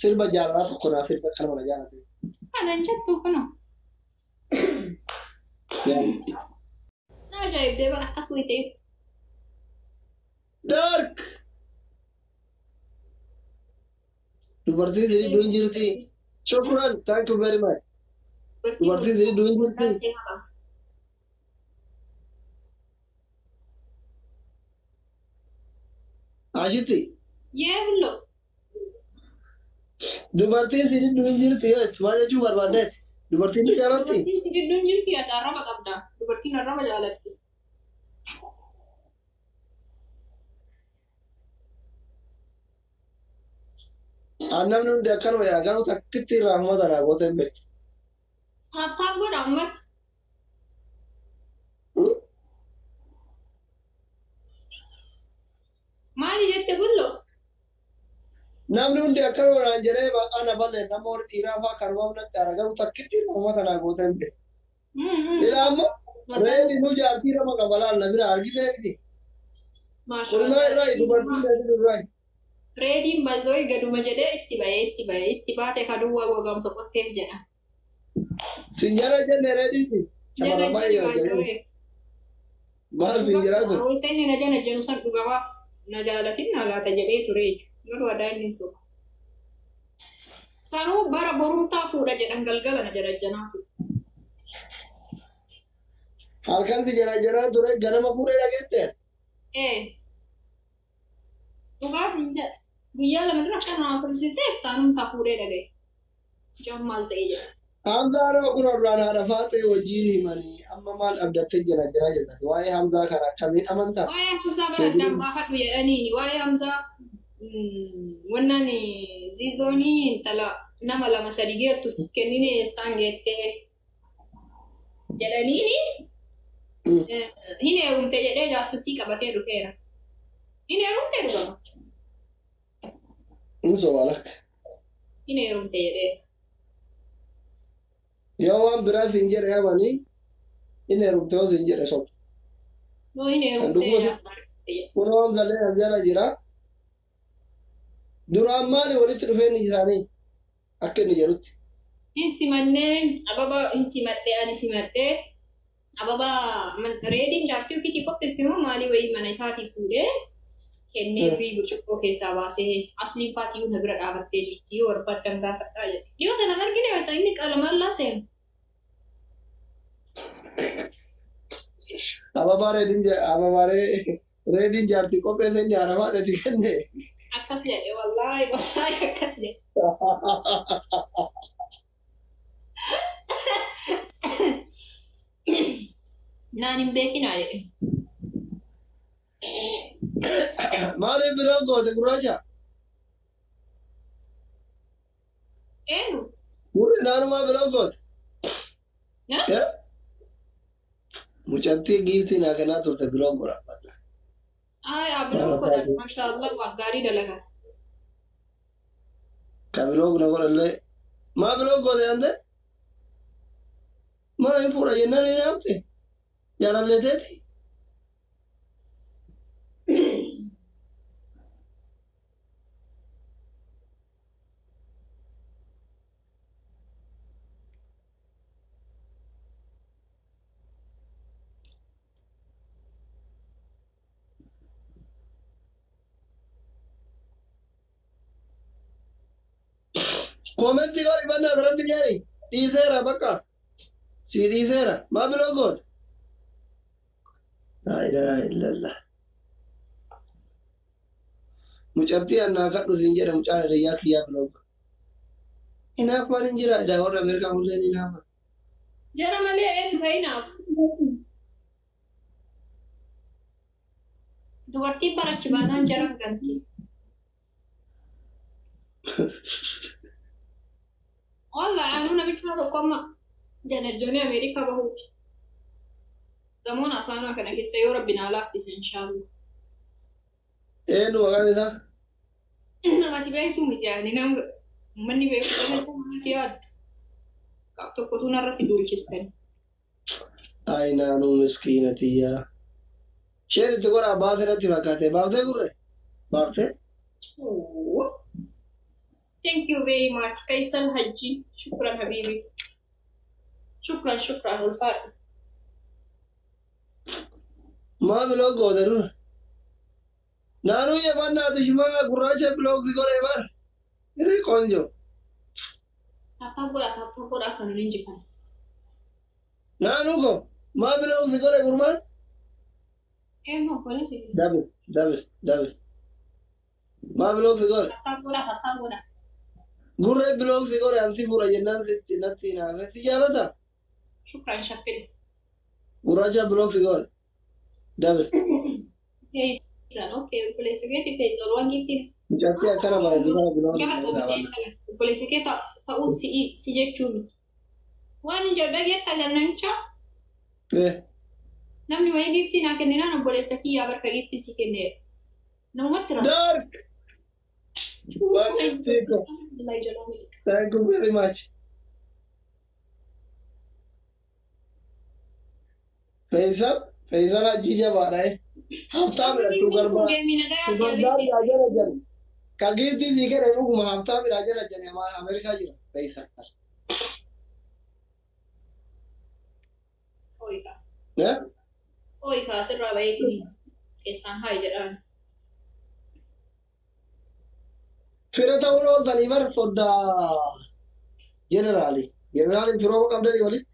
sirba jaalalaa tokko naa sirba kana mana jaalate.
Kanan jettu kuna. Na ajaa'ibdee bara akkas wayii ta'e.
Dark. Dubartiin diriiru hin jirti. Shukran. Thank you very much. Dubartiin diriiru hin jirti. Ashitti.
Yee bullo.
Dubartiin diriiru hin jirti yoo jettu maal jechuu barbaaddeeti? Dubartiin ni jaalatti?
Dubartiin si gidduu hin jirti ati arraba qabda. Dubartiin arraba jaalatti.
An namni hundi akkanuma jedha garuu takkitti irraa naa gootee hin beektu.
Tap tap godha ammatti. Maali jette bullo?
Namni hundi akkanuma naan jedhee maqaa na ballee nama warri dhiiraa fa'aa kanuma natti aara garuu takkitti irraa naa gootee hin beektu. Ila ammoo reeni nu jaartii nama qabalaan na bira argitee miti. Kunumaa irraa dubartiin reedii irraa.
Reediin balzooyi gaduma jedhee itti bahee itti bahee itti baate kaduwwaa gogamsa qotteef jedha.
Sinjara jenne reediiti. Shamarran baay'ee jira jedhee. Maal sinjaraa ture?
Wanta inni na jana jenu san dhugamaaf na jaalatin na laata jedhee ture jechuudha. Garuu adaa inni soba. Sanuu bara borumtaa fuudha jedhan galgala na jala ture.
Halkan si jala janaa ture ganama fuudhee dhageette.
Ee. Dhugaaf hin jedha. Guyyaa lama dura akka nama fursiiseef taanumtaa fuudhee dhagaye. Mucaan maal ta'e jedha.
Hamzaa nama kun duraan haadha faaxee wajjin himanii amma maal abdattee jira jira jedha. Waa'ee Hamzaa kana akkamiin amantaa?
Waa'ee Hamzaa bara addaan baafadhu jedhaniini. Waa'ee Hamzaa wannan ziizoonii intala nama lama sadi geettu si kennine eessaan geettee jedhaniini hin heerumte jedhee jaarsisii qabatee dhufeera. Hin heerumte dhugama.
Hin soba lakka.
Hin heerumte jedhee.
Yoo waan biraa siin jedhe amanii hin heerumte yoo siin jedhe soba.
Yoo hin heerumte
Kunoo Hamzallee as jala jira. Duraan maali walitti dhufeenyi isaanii akka inni jedhutti?
Hin simannee ababa hin simadhee ani simadhee ababa reediin jaartii ofiitii qopheesse moo maalii wayii mana isaatii fuudhee kennee fi burcuqqoo keessaa baasee asliin faatiyyuu na bira dhaabattee jirti yoo barbaaddan gaafadhaa jedhe. Dhiyoo tanan argine yoo ta'e inni qalamaan laaseenu.
Ababaa reediin jaartii qopheesse inni haaramaa dhati kenne.
Akkas jedhe wallaahi wallaahi akkas jedhe. Naan hin beekinaa jedhe.
Maaliif block goote gurraacha?
Eenyu?
Gurri naanumaa block goote?
Na?
Mucattii giiftii naa kennaa turte block godha.
Ay, block godhan maashaallah waan gaarii dalagaa.
Ka block na godhallee maa block goote ante? Maa hin fuudha jennaan hin haamte? Jaalallee teeti? Comment godhi bannaa rabbi nyaari. Dhiiseera bakka. Si dhiiseera. Maa block goote? Laa ilaaha illallah. Mucattii annaa kadhu siin jedhe mucaan hiriyyaa kiyyaa block godhe. Hinaaffaan hin jira. Edaa warra Ameerikaa mul'een hinaafa.
Jara malee eenyu fayyinaaf? Dubartiin barachi baanaan jaran ganti. Wallah anuu namicha tokko amma janajjoonii Ameerikaa bahuufi. Zamoon asaanaa kana keessa yoo rabbi naa laaffise inshaallah.
Eenyu maqaan isaa?
Namati beektuu miti yaani nama uummanni beeku kanatti namatti yaaddu. Qaab tokkotu narratti duulchistani.
Ay naanuu miskiina tiyyaa. Isheen itti godhaa baate natti fakkaate. Baaftee gurre? Baaftee?
Oh. Thank you very much. Faisal Haji. Shukran habibi. Shukran shukran ulfaadhu.
Maa block goote dura? Naanuu yefannaatu shimaa gurraacha block si godhee bar. Hiree qoonjoo.
Tap tap godhaa tap tap godhaa akka nun injifanne.
Naanuu ko maa block si godhe gurmaan?
Eenyu obboleessi?
Dabe dabe dabe. Maa block si godhe?
Tap tap godhaa tap tap godhaa.
Gurree block si godhe anti fuudha jennaan sitti natti naafe si jaalata?
Shukran shaffin.
Gurraacha block si godhe. Dabe.
Faisal okay obboleessa keeti Faisal waan giiftiin.
Mucattii akkana bareedu kana block si
Galatoomii
godhe.
Faisal obboleessa kee ta'uu si jechuu miti. Waan jedhu dhageetta gannamicha namni wayii giiftii naa kenninaan obboleessa kiyyaa barka giiftii si kenne. Namumatti rakkoo.
Dark. What is this? Thank you very much. Faisal, Faisal hajji jabaadha. Haftaa tu garba. Sugardaar yaa jala jala. Ka giiftii sii kenne dhuguma haftaa bira jala jala Ameerikaa jira. Faisal. Eh?
Ooyikaa asirraa baheetiin keessaan haa jedhaan.
Fira ta'uun ooltanii bar soddaa jeneraali. Jeneraaliin firooma qabdanii walitti.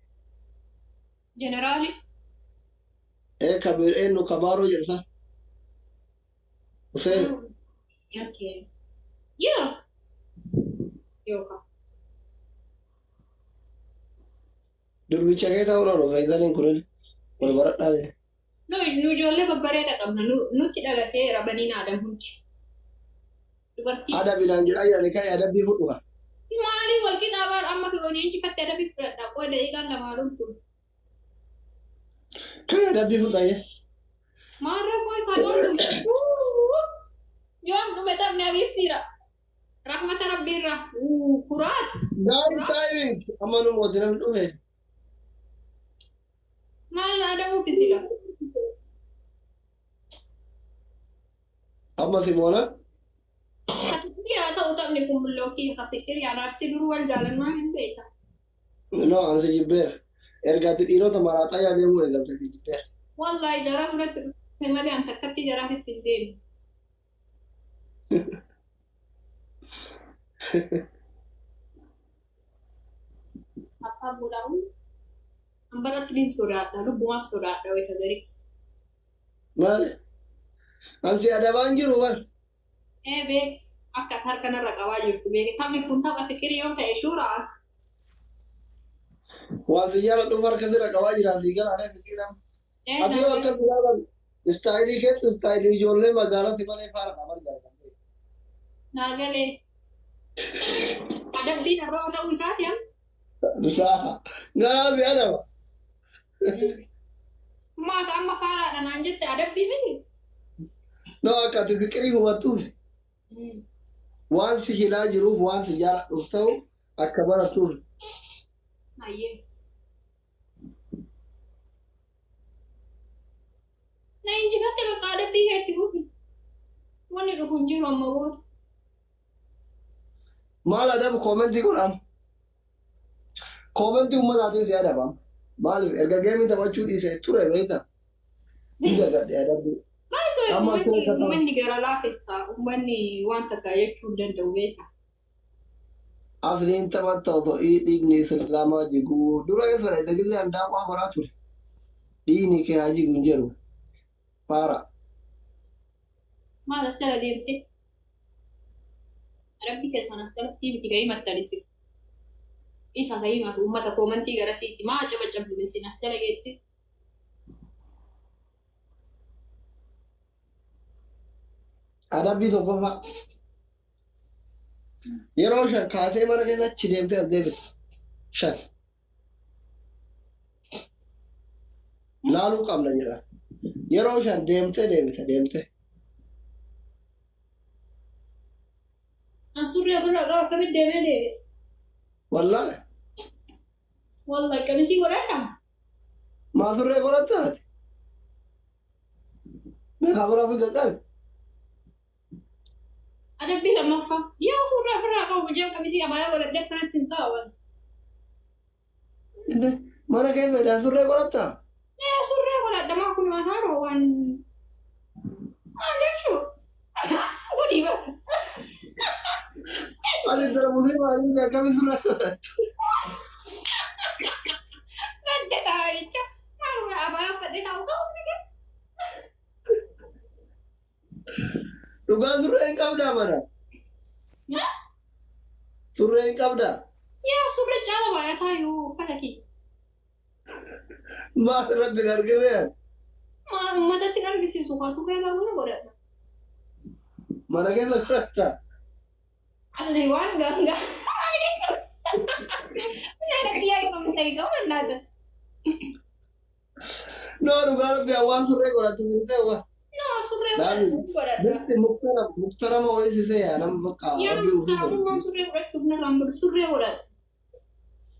Jeneraali.
Ee kabir eenyu kabaaroo jedhu Hussein.
Okay. Yeah. Yookaan.
Durbicha kee ta'uun oolu faayidaan kunin wal baradhaan.
Nu ijoollee babbareeda qabna. Nutti dhalatee rabaniin aadam hundi. Dubartii.
Adabi naan jedhaa jirani ka'e adabbii fudhu ka.
Maaliif wal qixaa baar amma kiyoon injifatte adabbii fudhadha. Qola daqiiqaan lamaa dhumtu.
Ka'e adabbii fudhaa
Maarree koo kaa yoom dhume? Yoom dhume taphni abiiftiira. Rahmata rabbiirra. Furaat.
Gaarii timing amma nu mootii namni dhufe.
Maal na adabuuf sila?
Amma Simoona.
Hafikiri haa ta'u taphni kun bullookii hafikiri anaaf si duruu wal jaalannaa hin beekta.
No ansi jibbeera. Ergaatti dhiirota maraaxaa yaadeemuu eegalte si jibbeera.
Wallahi jaraa duratti dhufe malee an takkatti jaraatitti hin deemu. Abbaan godhamu an bara siliin sodaadha lubbumaaf sodaadha wayita garii.
Maali? Ansi adabaan jiru bar.
Ee beek. Akka ati harka narra qabaa jirtu beeke. Taphni kun tapha fikirii yoo ta'e shuuraa.
Waan si jaaladhuuf harka sirra qabaa jira asii galaanee fikiraa. Ati yoo akkas ilaalan istaayilii keetti istaayilii ijoollee magaalaatti malee faara qaban jaalatan.
Naagalee. Adabbiin irraa ta'uu isaati amma.
Gaafi adaba.
Maaka amma faaraadha naan jette adabbii miti.
No akka ati fikirii hubattuuf waan si hidhaa jiruuf waan si jaaladhuuf ta'u akka barattuuf.
Ayyee. Na injifatte bakka adabbii keetti dhufi. Wanni dhufu hin jiru amma booda.
Maal adabu koomentii godhaan? Koomentii uummataatiin si adabam. Maaliif erga geemii taphachuu dhiise ture beekta? Hunda gadhee adabbii.
Maal uummanni gara laafessaa uummanni waan takka jechuu hin danda'u beekta.
Asliin taphatta osoo dhiigni islaamaa jiguu dura eessa dha gisee handaaquu baraa ture. Dhiigni kee haa jigu hin jedhu. Faara.
Maal as jala deemte? Rabbi keessan as jalatti miti gahii maxxanisi. Isa gahii matu uummata koomantii garasiiti. Maa cabacabdu isin as jala geette?
Adabbii tokkoffaa. Yeroo shan kaatee mana keessa achi deemtee as deebite. Shan. Laaluu qabna jedha. Yeroo shan deemtee deebite deemtee.
An surree ofirraa qaba akkamitti deemee deebi'e?
Wallaahi.
Wallaahi qamisii godhadhaa?
Maa surree godhatta ati? Mee kabaraa fi qaqqabi.
Adabbii lammaffaa. Yaa surree ofirraa qabu jee qamisii abaayaa godhadhee akkanatti hin taa'u.
Mana keessa hidhaan surree godhattaa?
Ee surree godhadha maa kun waan haaroo waan maal jechuu? Godhii bara.
Ani dara musliimaa inni akkamitti surree godhatta?
Badde ta'a jecha maaluma abaayaa uffadhee taa'u qabu.
Dhugaan surree hin qabdaa mana? Surree hin qabdaa?
Yaa surree caala baay'ataa yoo uffata kee.
Maal irratti hin argine?
Maal uummatatti hin argisiisu kaa surree garuu ni godhadha.
Mana keessa godhatta?
Asli waan gaanga. Maal jechuudha? Nyaata yaa yoo ta'e qabu mannaata.
No dhugaa rabbi waan surree godhattu hin ta'u.
No surree godhadha.
Bitti muktarama wayii sisee yaa nama bakka
Yaa
rabbi ofii godhatu.
muktaramummaan surree godhachuuf narraan badu surree godhadha.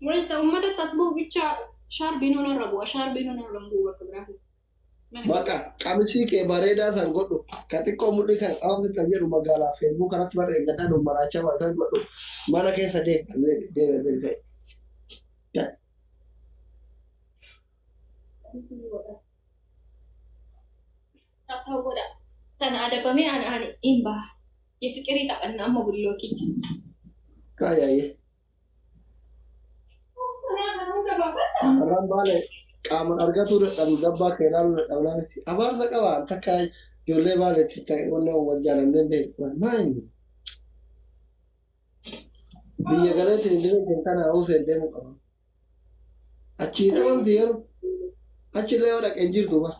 Walitti uummata tas bu'u bicha shaarbiinuu narra bu'a shaarbiinuu narra bu'u bakka biraa.
Bakka qamisii kee bareedaa san godhu ka xiqqoo mudhii kan qabamte kan jedhu magaalaa feesbuuk kanatti bara eeggadhaa nu maraachaa baatan godhu mana keessa deemee deemee deemee.
Ta'u godha. Sana adabamee ani ani hin baha. Yefiqirii taphanna amma bulloo kiyya.
Kaayyaayye. Har'aan baale qaamaan argatuu dadhabnu dabbaa kee ilaaluu dadhabnaa miti. Abaarsa qaba takka ijoollee baaleetti ta'e wanna wal jaalannee beeku. Maali? Biyya galeetti hin dirree kana oofeen deemuu qaba. Achii dhabamti yeroo achillee yoo dhaqeen jirtu ba.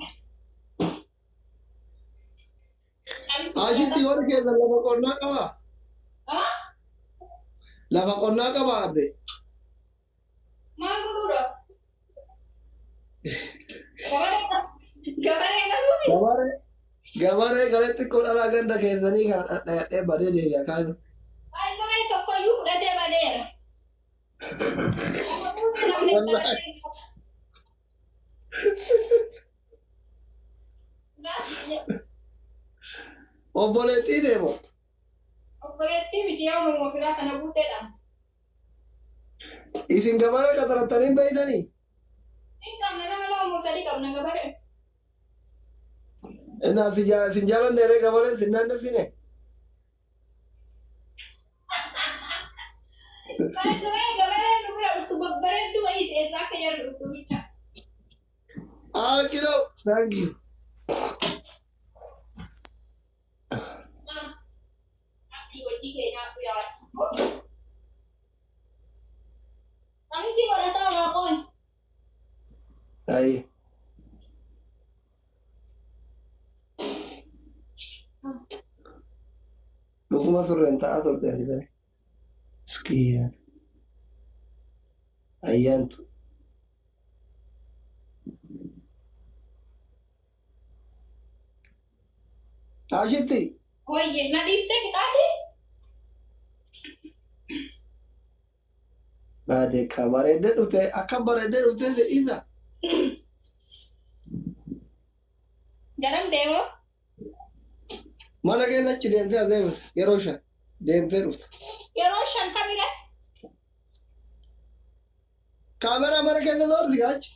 Ashitti warri keessan lafa qonnaa qabaa? Lafa qonnaa qabaa abbe?
Maal godhuudha? Gabaree galuufi?
Gabaree gabaree galee xiqqoo dhalaa ganda keessanii kana dhadhayadhee badee deebi'a kaan.
Baay'isanii tokkoyyuu fudhatee badeera.
Wallaahi. Obboleettii deemu.
Obboleettii miti yaa uumamu firaa kana guuteedha.
Isin gabaree qaxarattanii hin beeytanii?
Hin qabne nama lama sadii qabna gabaree.
Innaa sin jaalanne gabaree sin naannessine.
Baay'isanii gabaree nu bira dhuftu babbareeddu wayii eessaa akka jarri dhuftu bicha.
Aakiloo. Thank you.
Asii wajjin
Akkuma turreen ta'aa turte argitanii. Miskiina. Ayyaantu. Ashitti.
Wayye na dhiistee qixaati?
Baadee ka bareeddee dhufte akka bareeddee dhuftee jedhiisa.
Garam deema?
Mana keessa achi deemtee as deemte yeroo 5 deemtee dhufte.
Yeroo 5 kamire?
Kaameraa mana keessa doorti achi.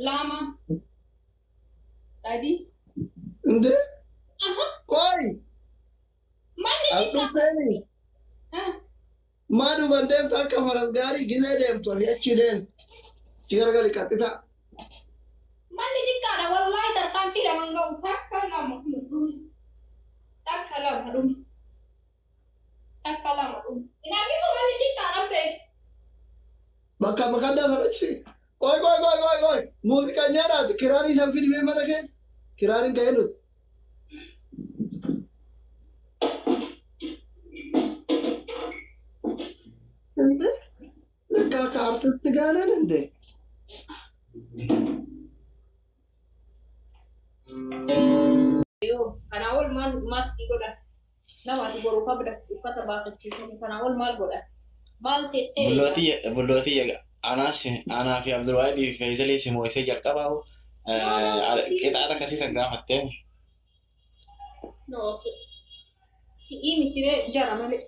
Lama. Sadi.
እንዴ ቆይ
Manni
as
xiqqaa.
dhufteeni maa duuban deemtu akka faras gaarii gizee deemtu asii achi deemtu achi gargali qaxxita.
Manni xiqqaadha wallaahi tarkaanfii lamaan ga'u takka lama dhumi. Takka lama dhumi. Takka lama dhumi. Kanaafuu manni xiqqaadha beeku.
Bakka makaddaa sanachi ቆይ ቆይ ቆይ ቆይ ቆይ muuziqanyaadhaati kiraarii san fidimee mana kee kiraariin ka'ee nuti. እንዴ ለካ ከአርቲስት ጋር ነን እንዴ?
Yoo kanaa ol maal maaskii godhan nama ati boru qabda uffata baafachiisan kanaa ol maal godhan maal tettee
Bullootii anaas anaa fi Abdulwaahidii fi Feeyisalii si mo'isee jalqabaa qixaata akkasii san gaafattee.
No si'ii mitiree jara malee.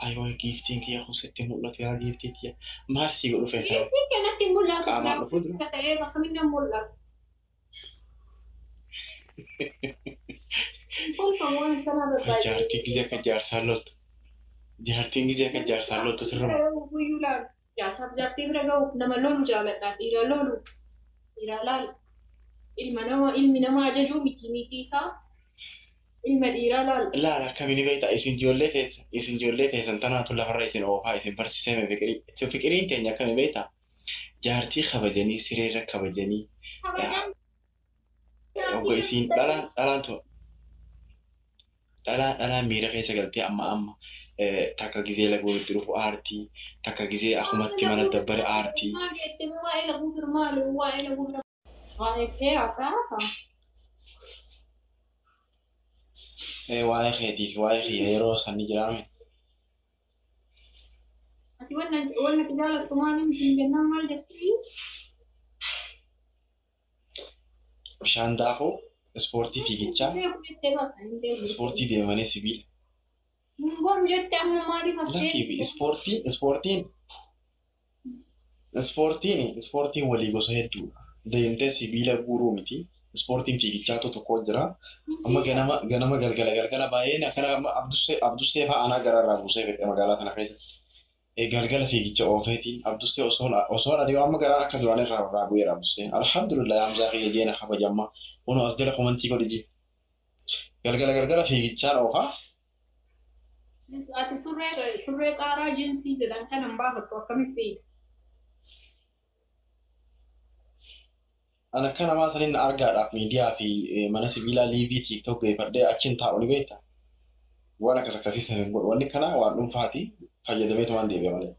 Ayyoo giiftiin kiyya kun sitti mul'atu yaa giiftii kiyya maal sii godhu feeta?
Giiftiin kanatti mul'atu
Qaamaan dhufuu dura.
Ta'ee bakka minna mul'atu. Kolfa waan akkanaa barbaade.
Jaartiin gizee akka jaarsaan loltu. Jaartiin gizee akka jaarsaan loltu sirruma.
Guyyuu laalu. Jaarsaaf jaartii bira ga'uuf nama lolu jaaladha. Dhiira lolu. Dhiira laalu. Ilma nama ilmi nama ajajuu miti miti isaa. Ilma dhiiraa laalu.
Laala akkamiin beektaa isin ijoollee teessan isin ijoollee teessan tanaatu lafarra isin oofaa isin barsiisee fiqirii fiqiriin teenya akkami beektaa jaartii kabajanii sireerra kabajanii ogga isiin dhalaan dhalaantu dhalaan dhalaan miira keessa galtee amma amma takka gizee laguu itti dhufu aartii takka gizee akumatti mana dabbare aartii.
Maal jettee waa'ee laguu firmaalu waa'ee laguu firmaalu. Waa'ee kee haasaa
Waa'ee keetii fi waa'ee kiyya yeroo sanni jiraame.
Ati wanna wanna ati jaalattu maaliin siin jennaan maal jettii?
Bishaan daakuu, ispoortii fiigichaa,
Beeku jettee baasa hin beeku.
ispoortii deemanii sibiila.
Hin godhu jettee amma maaliif as
Lakki
deebite?
ispoortiin ispoortiin ispoortiin ispoortiin walii gosa hedduudha. Deemtee sibiila guuruu miti. Ispoortiin fiigichaatu tokko jira. Amma ganama ganama galgala galgala baay'een akkana amma Abdussee Abdussee fa'aa anaa gararraa buusee fedhe magaalaa kana keessatti. Galgala fiigicha oofeetiin Abdussee osoo osoo adeemu amma garaan akka duraan irraa irraa bu'eera Abdusseen. Alhamdulillah Hamzaa kiyya jeena kabajamma. Kunoo as jala komantii godhi jee. Galgala galgala fiigichaan oofaa.
Ati surree surree qaaraa jiinsii jedhan kana hin baafattu akkamitti fiigda?
Ani akka namaa saniin argaadhaaf miidiyaa fi mana sibiilaa liivii tiiktook geeffadhee achiin taa'u ni beekta. Waan akkas akkasii sana hin godhu. Wanni kana waan dhuunfaati fayyadameetu waan deebi'a malee.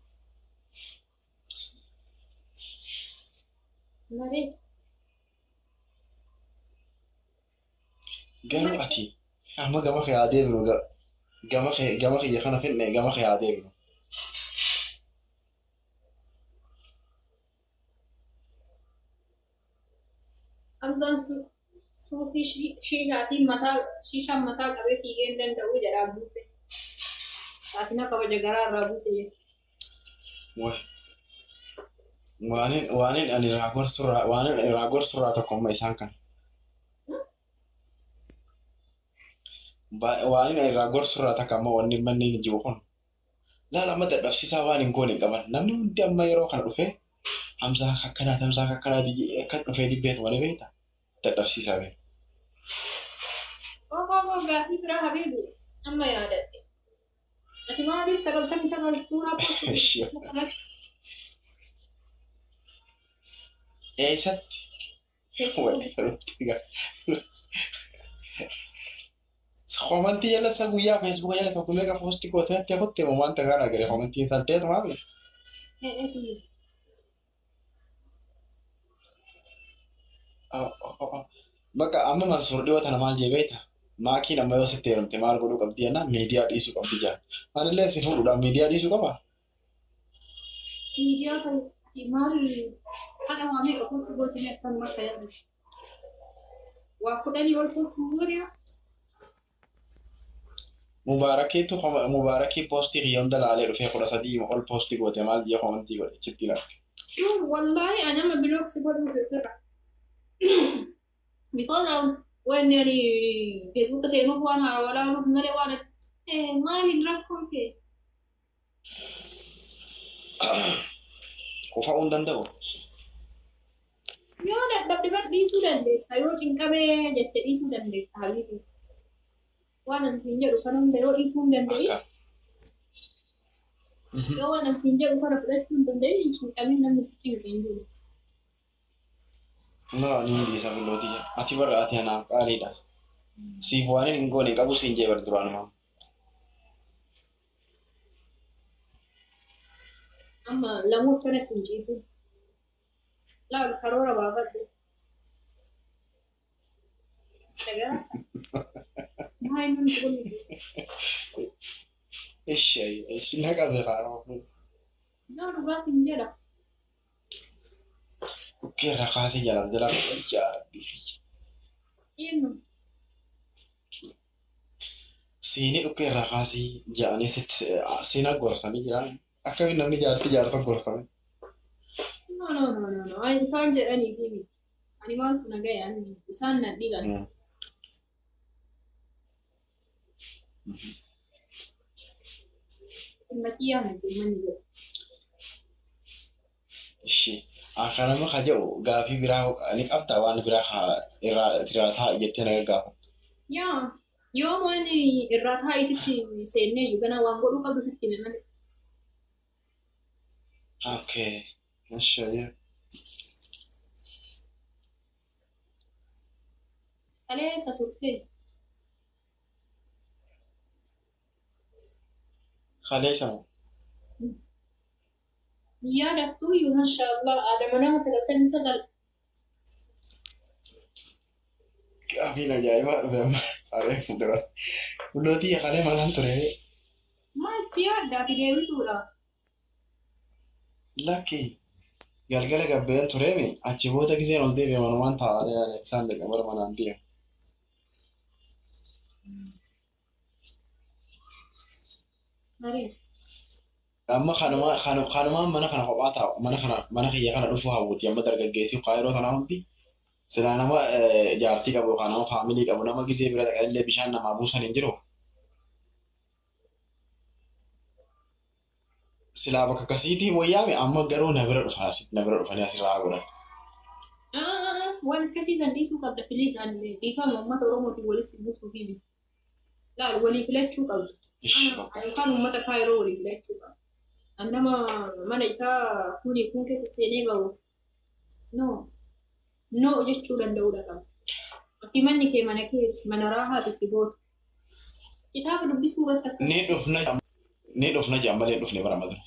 Malee.
Garuu ati amma gama kee haa deebinu gama kee gama kiyya kana fidne gama kee haa deebinu.
Hamzaan suusii shiishaatiin mataa shiishaan mataa qabee fiigee hin danda'u jedhaa buuse. Saatina kabaja garaa irraa buuse jechuudha.
Waanin waanin ani irraa gorsurraa waanin irraa gorsurraa tokko amma isaan kana. Waanin ani irraa gorsurraa takka amma wanni manneen jiru kun. Laala amma dadhabsiisaa waan hin goone hin qaban. Namni hundi amma yeroo kana dhufee Hamzaa akkanaati Hamzaa akkanaati jedhee akka dhufee dibbeetu malee beektaa? Dadhabsiisaa beeku.
Qoqoo gaaffii biraa habiibu amma yaadadhe. Ati maaliif 99 suuraa poostii kanatti?
Eessatti? Komantii jala isa guyyaa feesbuuka jala tokko meeqa poostii gooteetti hafutti wanta kana agaree komantiin san ta'etu maami? Bakka amma Mansuur dhiyoo tana maal jee beekta? Maakiin amma yoo sitti heerumte maal godhuu qabdi jennaan miidiyaa dhiisuu qabdi jaan. Anillee si fuudhuudhaan miidiyaa dhiisuu qaba?
Miidiyaa kanatti maal kana waa meeqa poostii gootee akkanuma fayyadamu? Waa 10 ol poostii goonee.
Mubaarakiitu mubaarakii poostii kiyya hunda laalee dhufee 13 ol poostii goote maal jee komantii godhe achitti ilaalte.
Sure, wallahi ani amma bilooksi godhuuf ofirra. Because wanni ani Facebook seenuuf waan haarawaa laaluuf malee waan maaliin rakkoon kee?
Qufa'uu hin danda'u.
Yoo dadhabde bar dhiisuu dandeetta yoo cinqamee jette dhiisuu dandeetta habiibi. Waan ani siin jedhu kana hunda yoo dhiisuu hin danda'in yoo waan ani siin jedhu kana fudhachuu hin danda'in hin cinqamin namni si cinqe hin jiru.
No, ni dhiisa bilootii jira. Ati barra ati anaaf qaaliidha. Siif waan hin goone qabu siin jee bar duraanuma.
Amma lamuu akkanatti hin ciisin. Laal karoora baafadhu. Dhagaa. Maal inni kun?
Ishi ishi na qabe kaaroo.
No, dhugaa siin jedha.
Dhukkee irraa kaasee jalas jala yaa rabbii.
Eenyu?
Siinii dhukkee irraa kaasee ja'anii sitti siinaa gorsanii jiran. Akkamiin namni jaartii jaarsa gorsame?
No, no, no, no, no. Ani isaan jedhanii fi miti. Ani maaltu na gahe ani isaan na dhiban. Dhimma kiyyaa miti manni jedhu.
Ishi akkanama ka jedhu gaafii biraa ni qabda waan biraa irraa taa'i jettee na gaggaafatte.
Yaa yoo waan irraa taa'ititti seennee iyyuu ganaa waan godhuu qabdu sitti hime malee.
Okay. Ishi
Kaleessa turte.
Kaleessa moo?
Yaadattu iyyuu mashaallah Adama nama 99.
Gaafiin ajaa'ibaa dhufe amma haree fuuldura. Fuuldootii kalee malaan ture.
Maalti yaadda ati deebituudha?
Lakki galgala gabbeen tureemi achi booda giseen ol deebi'e manumaan taa'aa isaan deeqan bara manaan deemu.
Marii.
Amma kanumaan mana kana kophaa taa'u mana kana mana kiyya kana dhufu hawwati amma dargaggeessi kaayiroo tanaa hundi silaa nama jaartii qabu yookaan nama faamilii qabu nama gisee bira dhaqanillee bishaan namaa buusan hin jiru. Silaa bakka akkasiitii wayyaame amma garuu na bira dhufa na bira dhufanii asirraa godhan.
Waan akkasii san dhiisuu qabda piliis dhiifama uummata Oromootiin walis buusuu fi miti. Laal walii filachuu qabda. Yookaan uummata kaayiroo walii filachuu qabda. Nama mana isaa kuni kun keessa seenee bahu. No. No jechuu danda'uudha qaba. Ati manni kee mana keeti mana raahaati itti gootu. Kitaaba dubbisuu irratti akka.
Ni dhufna jedhan malee hin dhufne bara madura.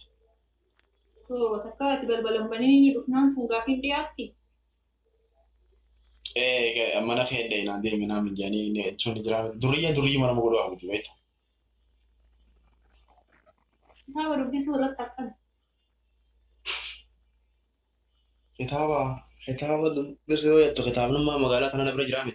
So takka ati balbalan bananii ni dhufnaan sun gaafiin dhiyaatti.
Mana kee dheenaan deeminaa minjaanii jechuun ni jira. Duriyya durii mana godhuu hawwati beekta.
Kitaaba dubbisuu irratti akkana.
Kitaaba dubbisuu yoo jettu kitaabnummaa magaalaa tana bira jiraame.